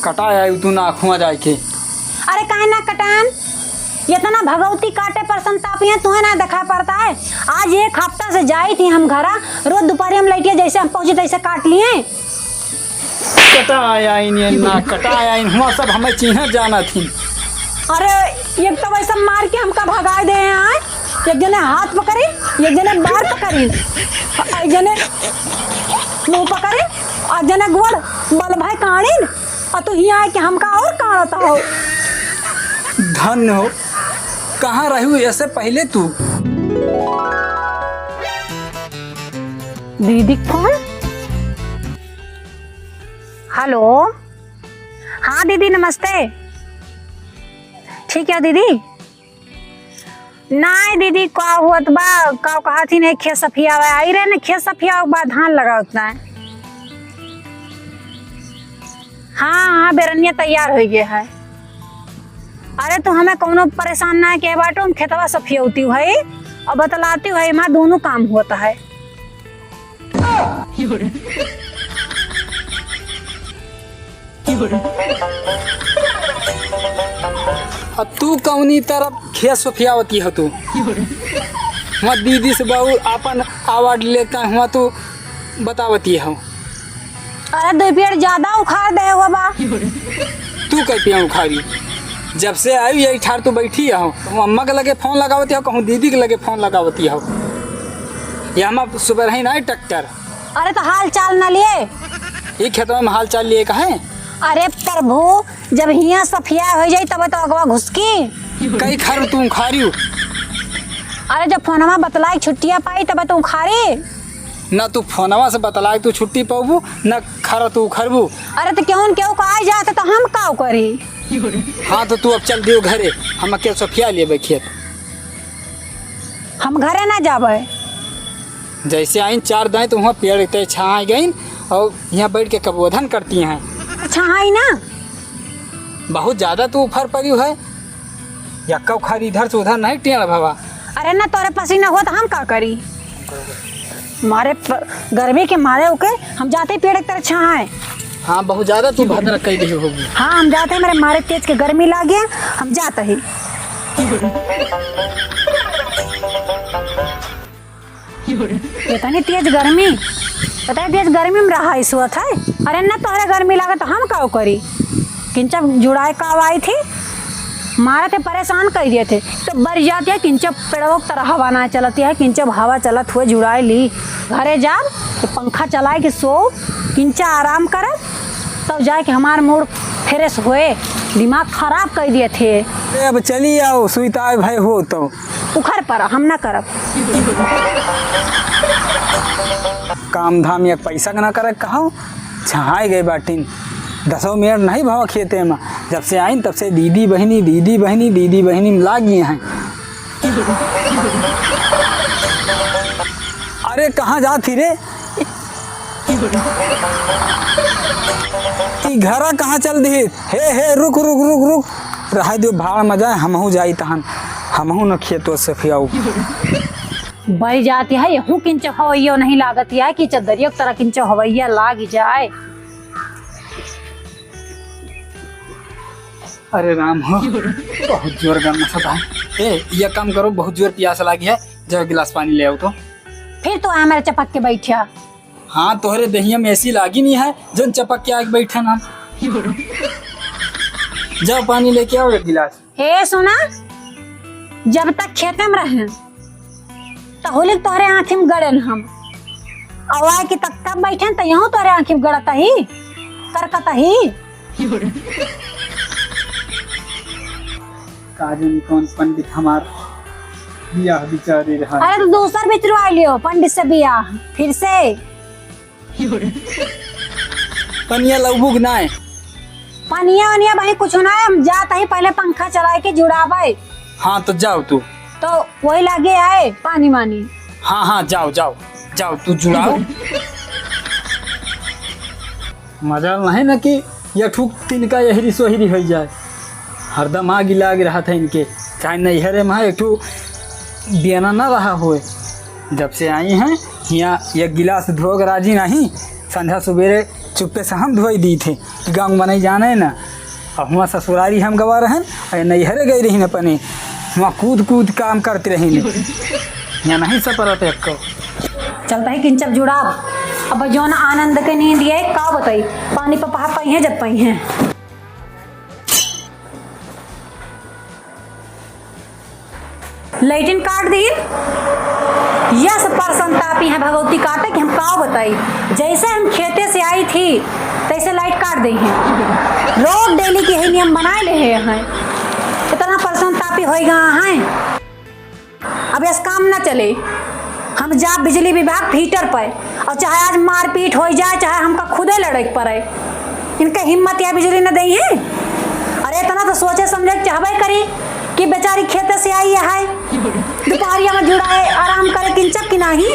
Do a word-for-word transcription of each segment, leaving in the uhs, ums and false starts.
कटाय आयु तू नाखुआ जाइके। अरे काहे ना कटान? इतना भगवती काटे पर संतापियां तुहे ना दिखाई पड़ता है। आज एक हफ्ता से जाइत ही हम घरा, रोज दुपहरी हम लइटिया जैसे हम पहुंचे तैसे काट लिए। कटाय आइन ये ना, कटाय आइन, हुआ सब हमें चिन्ह जाना थी। अरे एक तो वैसे मार के हमका भगाए दे हैं, एक जने हाथ पकड़ी, एक जने बार पकड़ी, एक जने मुंह पकड़ी, और जने गोड़ बल भाई काढ़िन। और तू हियाँ आइके हमका और काढ़त हो। धन्य हो, कहाँ रही ऐसे पहिले तू? दीदी फोन। हेलो, हाँ दीदी नमस्ते। ठीक है दीदी। नाय दीदी, का होत बा, का कहत ही नहीं, खेत सफियावे आई रहे ने, खेत सफियावे के बाद धान लगावत ना। हाँ, हाँ, बेरनिया तैयार होइ गए है। अरे, तू हमें कौनो परेशान ना के बाटो, हम खेतवा सफियौती है और बतलाती है, माँ दोनों काम होता है। अब तू कौनी तरफ खेत सुफियावती हो तू? वहाँ दीदी से बहू आपन अवार्ड लेता हुआ तू बतावती हो। अरे, दो पेड़ ज्यादा उखाड़ दे हुआ बा। तू कई पेड़ उखाड़ी? जब से आई यही ठार तू बैठी हो, कहूँ अम्मा के लगे फोन लगावती हो, कहूँ दीदी के लगे फोन लगावती हो। ये हम सुबह रही ना ट्रैक्टर। अरे, तो हाल चाल ना लिए? ये खेतवा में हाल चाल लिए कहे? अरे प्रभु, जब हियाँ सफिया हो जाई, तब तो अगवा घुसकी। कई खर तू उखारियो? अरे, जब फोनवा बतलाई छुट्टिया पाई, तब तो उखारी। ना तू फोनवा से बतलाई तू छुट्टी पाबू, ना खर तू उखरबू। अरे, तो केहू न केहू का आ जात, तो हम का करी? हाँ, तो तू अब चल दियो घरे, हम अकेले सफिया लेबे खेत। हम घरे ना जाबे। जैसे आइन चार दाएं तो वहाँ पेड़ के छाँय गइन और यहाँ बैठ के कबोधन करती हैं। अच्छा, हाँ ही ना। बहुत ज्यादा तू उफर पड़ी है, यक्का उखारी इधर से उधर नहीं टेढ़ भवा। अरे ना, तोरे पसीना हुआ तो हम का करी? मारे प-, गर्मी के मारे ओके हम जाते ही पेड़ एक तरह छाँय। हाँ, बहुत ज्यादा तू भद्र कई रही होगी। हाँ, हम जाते ही, मेरे मारे तेज के गर्मी लागे, हम जाते ही। इतनी तेज गर्मी, इतनी तेज गर्मी में रहा इस होत है। अरे ना, तोहरे गर्मी लागे तो हम का करी? किंचा जुड़ाए का आई थी, मारा थे परेशान कर दिए थे। तो बर जाती है, किंचा पेड़ों की तरह हवा ना चलती है, किंचा हवा चलत हुए जुड़ाए ली। घरे जाब तो पंखा चलाए के सो, किंचा आराम करब, तब जाए के हमार मूड फ्रेश होए। दिमाग खराब कर दिए थे। ए, अब चली आओ, सुइताए भाई हो तो। उखर पर हम ना करब। काम धाम या पैसा के ना करे कहो, छहाए गए बाटिन। दसों मिनट नहीं भवा खेते में, जब से आइन तब से दीदी बहिनी, दीदी बहिनी, दीदी बहिनी में लाग गए हैं। अरे कहाँ जात ही रे? ई घरा कहाँ चल दिही? हे, हे, रुक, रुक, रुक, रुक। रहा दियो, भाड़ में जाए, हमहू जाई तहन। हमहू न खेतो से फियाऊ। बरी जाती है, यहू किंचो हवैयो नहीं लागत है कि चदरियो की तरह किंचो हवैया लाग जाए। अरे राम हो, बहुत जोर गर्म सता है। ए, ये काम करो, बहुत जोर प्यास लागी है, जाओ गिलास पानी ले आओ तो। फिर तो हमारे चपक के बैठा। हाँ, तोहरे दहिया में एसी लागी नहीं है, जन चपक के आके बैठन हम। जाओ पानी लेके आओ एक गिलास। हे सुना, जब तक खेते में रहे, त होलिक तोहरे आँखी में गड़ेन हम। अवाए कि तक तब बैठेन, त यहूँ तोहरे आँखी में गड़त ही, करकत ही। का जानी कौन पंडित हमार बियाह बिचारे रहा। अरे, तो दूसर बिचरवा लियो पंडित से बियाह, फिर से। पनिया लउबू कि नाय? पनिया वनिया भाई कुछ ना है, हम जात ही पहले पंखा चलाए के जुड़ावे। हाँ, तो जाओ तू। तो वही लागे आए पानी वानी। हाँ, हाँ, जाओ, जाओ, जाओ, तू जुड़ाओ। मजाल नहीं ना कि ये ठुक तिनका यहरी सोहरी हो जाए। हरदम आगी लाग रहा था इनके, चाहे नैहरे में एक ठो बेना ना रहा होए। जब से आई हैं, हियाँ एक गिलास धोक राजी नहीं, संध्या सुबेरे चुप्पे से हम धोई दी थे कि गाँव मनई जाने ना। अब हुआँ ससुरारी हम गवा रहन, अरे नैहरे गई रही अपने, हुआँ कूद कूद काम करते रही। यहाँ नहीं सपरत एक्को। चलता है किंचब जुड़ाब। अब जौन आनंद के नींद ये का बताई, पानी पर पहा पाई हैं जब पाई हैं। लैट्रिन काट दी। यस परसंतापी हैं भगवती काटे कि हम का बताई। जैसे हम खेते से आई थी, तैसे लाइट काट दी हैं। रोज डेली के यही नियम बनाए ले हैं। इतना परसंतापी होई गया है। अब यस काम ना चले, हम जा बिजली विभाग फीटर पे, और चाहे आज मारपीट होई जाए, चाहे हमका खुदे लड़े के पड़े, इनके हिम्मत या बिजली न देई है। अरे इतना तो सोचे समझे के चाहबे करी कि बेचारी खेते से आई है, दुपहरिया में जुड़ाए आराम करे किंचब की नाही,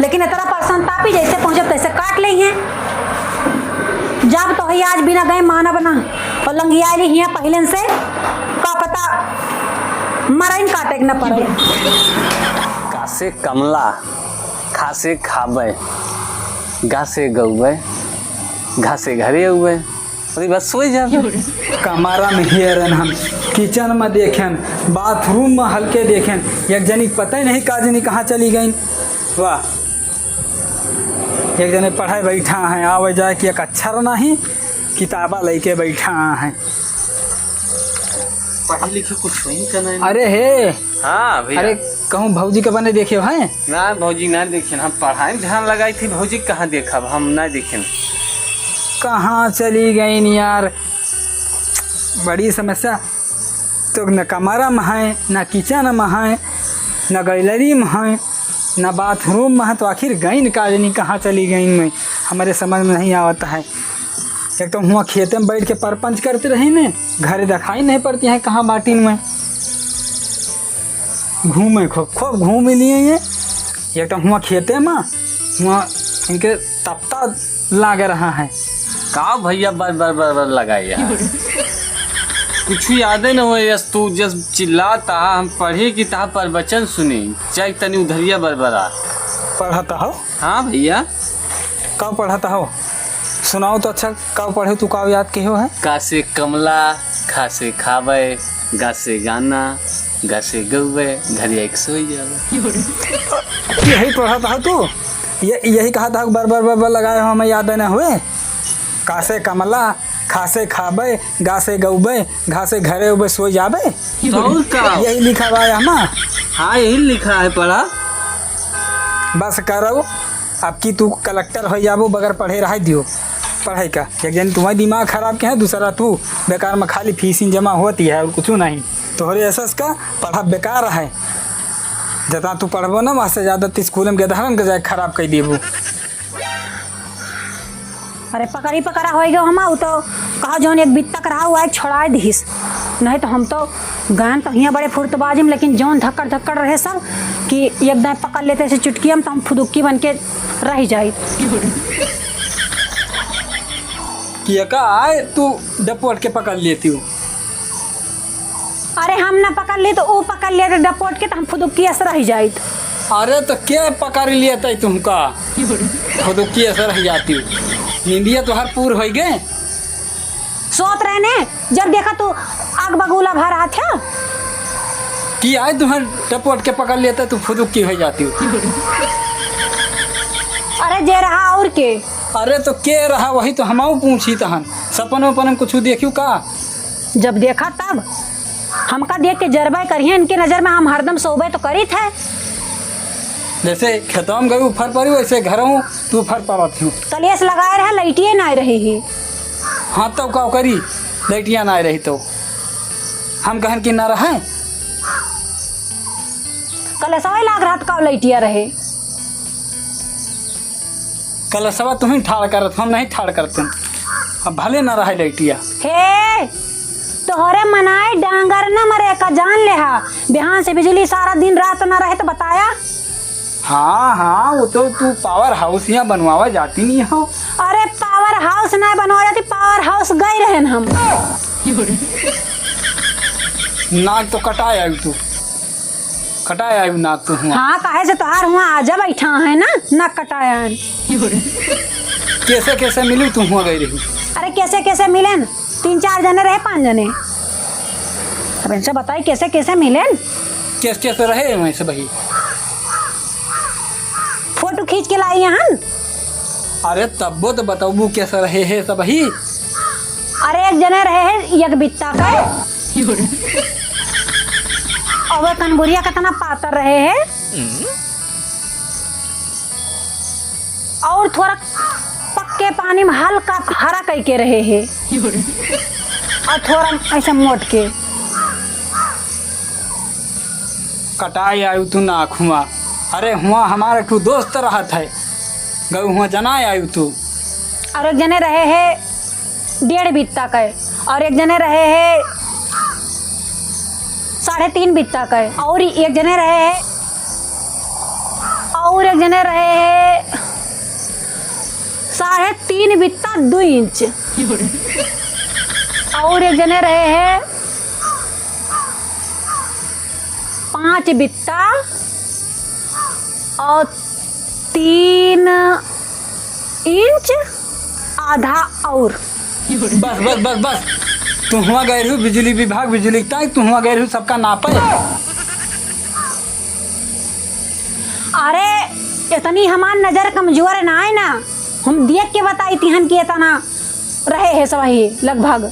लेकिन इतना परसंतापी जैसे पहुँचब तैसे काट लेई हैं। जब तो है आज बिना गए मानब ना, और लंगियाली हियाँ पहिलन से का पता मरइन काटे के न पड़े। कासे कमला, खासे खाबे, गासे गौबे, घासे घरे अउबे, अरे बस सोई जाबे। कमरा में हेरन हम, किचन में देखेन, बाथरूम में हल्के देखेन, एक जनी पता ही नहीं का जनी कहाँ चली गईन। वाह, एक जने पढ़े बैठा है, आवे जाए कि एक अक्षर नहीं, किताबा लेके बैठा है। पढ़े लिखे कुछ होई का नहीं? अरे हे, हाँ भैया। अरे कहूँ भौजी के बने देखे हैं? ना भौजी ना देखेन, हम पढ़ाई में ध्यान लगाई थी, भौजी कहाँ देखब, हम ना देखेन। कहाँ चली गईन यार, बड़ी समस्या। तो न कमरा में है, न किचन में है, न गैलरी में है, न बाथरूम में है, तो आखिर गईन का जनी कहाँ चली गईन, मैं हमारे समझ में नहीं आवत है। एक तो हुआँ खेते में बैठ के परपंच करते रही ने, घरे दिखाई नहीं पड़ती है कहाँ बाटिन में। घूमे खूब, खूब घूम लिए ये। एक तो हुआँ खेते में, हुआँ इनके तपता लाग रहा है। का भैया बर बर बर बर लगाई यार। कुछ यादे न हो यस, तू जस चिल्लाता हम पढ़ी कि तहा प्रवचन सुनी, चाहे तनी उधरिया बरबरा। पढ़ता हो? हाँ भैया। का पढ़ता हो? सुनाओ तो अच्छा, का पढ़े तू, का याद के हो है? का से कमला, खा से खावे, गा से गाना, गा से गौवे, घरिया एक सोई जावे। यही पढ़ता हो तू? ये, यही कहा था बर बर बर बर लगाए हो, हमें याद न हुए। का से कमला, खा से खाबे, गा से गौबे, घा से घरे उबे सोई जाबे। तो और का? यही लिखा बा हमा। हाँ, यही लिखा है, पढ़ा। बस करो, अब की तू कलेक्टर हो जाबो, बगैर पढ़े रह दियो। पढ़ाई का एक जन तुम्हारे दिमाग खराब के है, दूसरा तू बेकार में खाली फीसिन जमा होती है और कुछ नहीं। तोहरे एसएस का पढ़ा बेकार है, जितना तू पढ़बो ना, वहाँ से ज्यादा तू स्कूल में गेदहरन के जाए खराब कर देबू। अरे पकड़ी पकड़ा होइ गयो हमा, उ तो कहा जौन एक बित्तक रहा, उ आए छोड़ाए दिहिस, नहीं तो हम तो गयन तो हियाँ बड़े फुर्तबाजी में, लेकिन जौन धक्कड़ धक्कड़ रहे सब कि एक दाएँ पकड़ लेते से चुटकिया में, तो हम फुदुक्की बन के रह जाई। कि एका आए तू डपोट के पकड़ लेती हो। अरे हम ना पकड़ ली तो ऊ पकड़ लेते डपोट के, तो हम फुदुक्की अस रह जाइत। अरे तो के पकड़ लिए तै तुमका? फुदुक्की अस रह जाती हो। निंदिया तोहार पूर होइ गए। सोत रहे ने, जब देखा तू आग बगुला भर हाथ है। कि आए तुम्हें डपोट के पकड़ लेते, तू फुदुक्की होइ जाती हो। अरे जे रहा और के। अरे तो के रहा, वही तो हमाऊ पूछी तहन। सपन वपन कुछ देखियो का? जब देखा तब हमका देख के जरबे करिहे, इनके नजर में हम हरदम सोबे तो करी थे। जैसे खेतवा में गई उफर पड़ी, वैसे घरों तू उफर पड़त हूँ। कलेश लगाए रहे, लइटिए ना रही ही। हाँ, तब का करी, लइटिया ना रही तो हम कहन कि ना रहे। कलेशवा लाग रहा तो का लइटिया रहे। कलेशवा तुहीं ठाड़ करत, हम नहीं ठाड़ करते। अब भले ना रहे लइटिया। हे, तोहरे मनाए डांगर न मरे का जान लेहा। बिहान से बिजली सारा दिन रात ना रहे तो बताया। हाँ, हाँ, वो तो तू पावर हाउस यहाँ बनवावा जाती नहीं हो। अरे पावर हाउस ना बनवा जाती, पावर हाउस गई रहन हम। नाक तो कटाए आई तू। कटाए आई नाक तो हुआ। हाँ, काहे से तोहार हुआ आजा बैठा है ना, नाक कटाए आन। कैसे कैसे मिलू तू हुआ गई रही? अरे कैसे कैसे मिलेन? तीन चार जने रहे, पाँच जने। अब इनसे बताई कैसे कैसे मिलेन? कैसे कैसे रहे हुए सबही? फोटो खींच के लाई हन। अरे तब्बो तो बतबू कैसे रहे है सबही? अरे एक जने रहे है एक बित्ता का। और वह कनबुरिया कितना पातर रहे है। और थोड़ा पक्के पानी में हल्का हरा कई के रहे है। और थोड़ा ऐसे मोट के। कटाए आयु तू नाखुआ। अरे हुआ हमारा एक ठो दोस्त रहत है, गऊ हुआ जनाए आयु तू। और एक जने रहे है डेढ़ बित्ता के, और एक जने रहे है साढ़े तीन बित्ता के, और एक जने रहे है, और एक जने रहे है साढ़े तीन बित्ता दो इंच, और एक जने रहे है पाँच बित्ता और तीन इंच आधा और। बस बस बस बस, तू हुआ गए रहू बिजली विभाग, बिजली ताई, तू हुआ गए रहू सबका नापे। अरे इतनी हमार नजर कमजोर ना है ना, हम देख के बताई तिहन कि इतना रहे है सबही लगभग।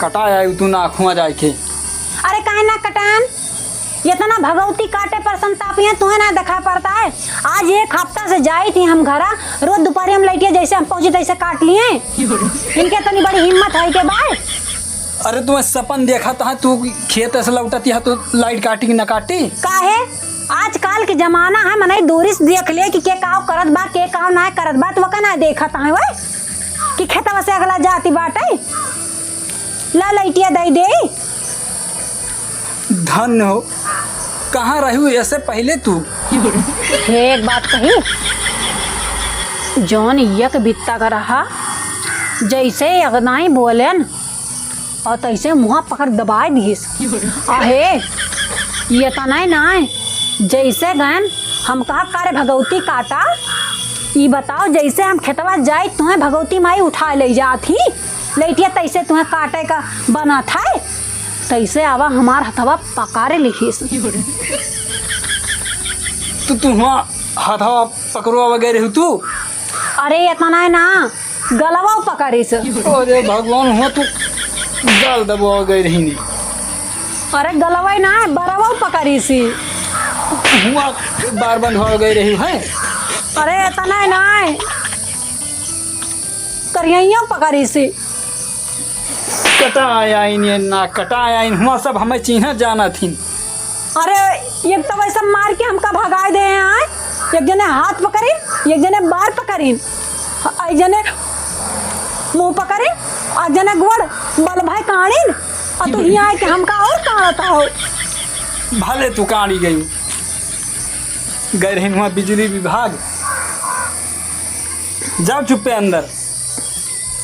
कटा आयु तू नाखुआ जाए के। अरे काहे ना कटान? इतना भगौती काटे पर संतापियां तुहे ना देखा पड़ता है। आज एक हफ्ता से जाई थी हम घरा, रोज दोपहर हम लइटिया जैसे हम पहुंची तैसे काट लिए। इनके इतनी बड़ी हिम्मत है के बाय? अरे तुम्हें सपन देखा था तू खेत से लौटती है तो लाइट काटी कि न काटी? काहे? आजकल के जमाना है, मनई दूरी से देख ले कि के काव करत बा, के काव ना करत बा, तो वका ना देखत है वै कि खेतवा से अगला जाती बाटे। ला लइटिया दई दे। धन्य हो, कहाँ रहू ऐसे पहले तू? हे एक बात कही, जौन यक बित्ता का रहा, जैसे अगनाई बोलेन, और तैसे मुँह पकड़ दबाए दिहिस। आहे, ये तो नहीं ना है। जैसे गयन हम कहा, "का रे भगौती काटा, ई बताओ, जैसे हम खेतवा जाई, तुहें भगौती माई उठा ले जात ही, लइटिया तैसे तुहें काटे का बनत है, तैसे आवा हमार हथवा पकड़ लिहिस।" तू, तू हुआ हथवा पकड़वा वगैरह तू? अरे, इतना है ना, गलवा पकड़िस। अरे भगवान, हुआ तू गाल दबवा गई रही नी। अरे गलवा ना, बरवा पकड़िस। हुआ बार बंद हो गई रही है। अरे इतना ना, करिया पकड़िस। कटा आइन ये ना, कटा आइन, हुआ सब हमें चीन्हा जाना थी। अरे, एक तो वैसे मार के हमका भगाए दे हैं, आए? एक जने हाथ पकड़िन, एक जने बार पकड़िन, एक जने मुँह पकड़िन, और एक जने गोड़ बल भाई काड़िन, और तू हियाँ आए के हमका और काड़त हो। भले तू काड़ी गई, गए रहिन हुआ बिजली विभाग। जाओ चुप्पे अंदर।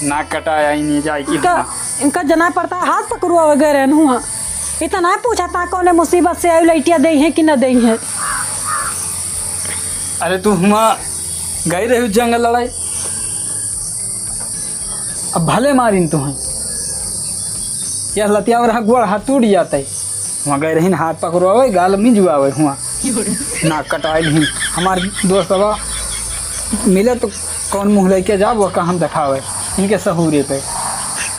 ना कटाया ही नहीं जाए कि इनका, हुआ। इनका जना पड़ता है, हाथ पकड़ुआ वगैरह न हुआ। इतना नहीं पूछा था कौने मुसीबत से आई, लइटिया दे है कि न दे है। अरे तू हुआ गई रही जंगल लड़ाई, अब भले मारिन तू हैं। यह लतिया और गोड़ हाथ टूट जाता है। हुआ गए रहिन हाथ पकड़वावे, गाल मिजुआवे हुआ। नाक कटाइल ही। हमार दोस्त बा मिले तो कौन मुँह लेके जाब, वह का हम देखावे इनके सहूरे पे।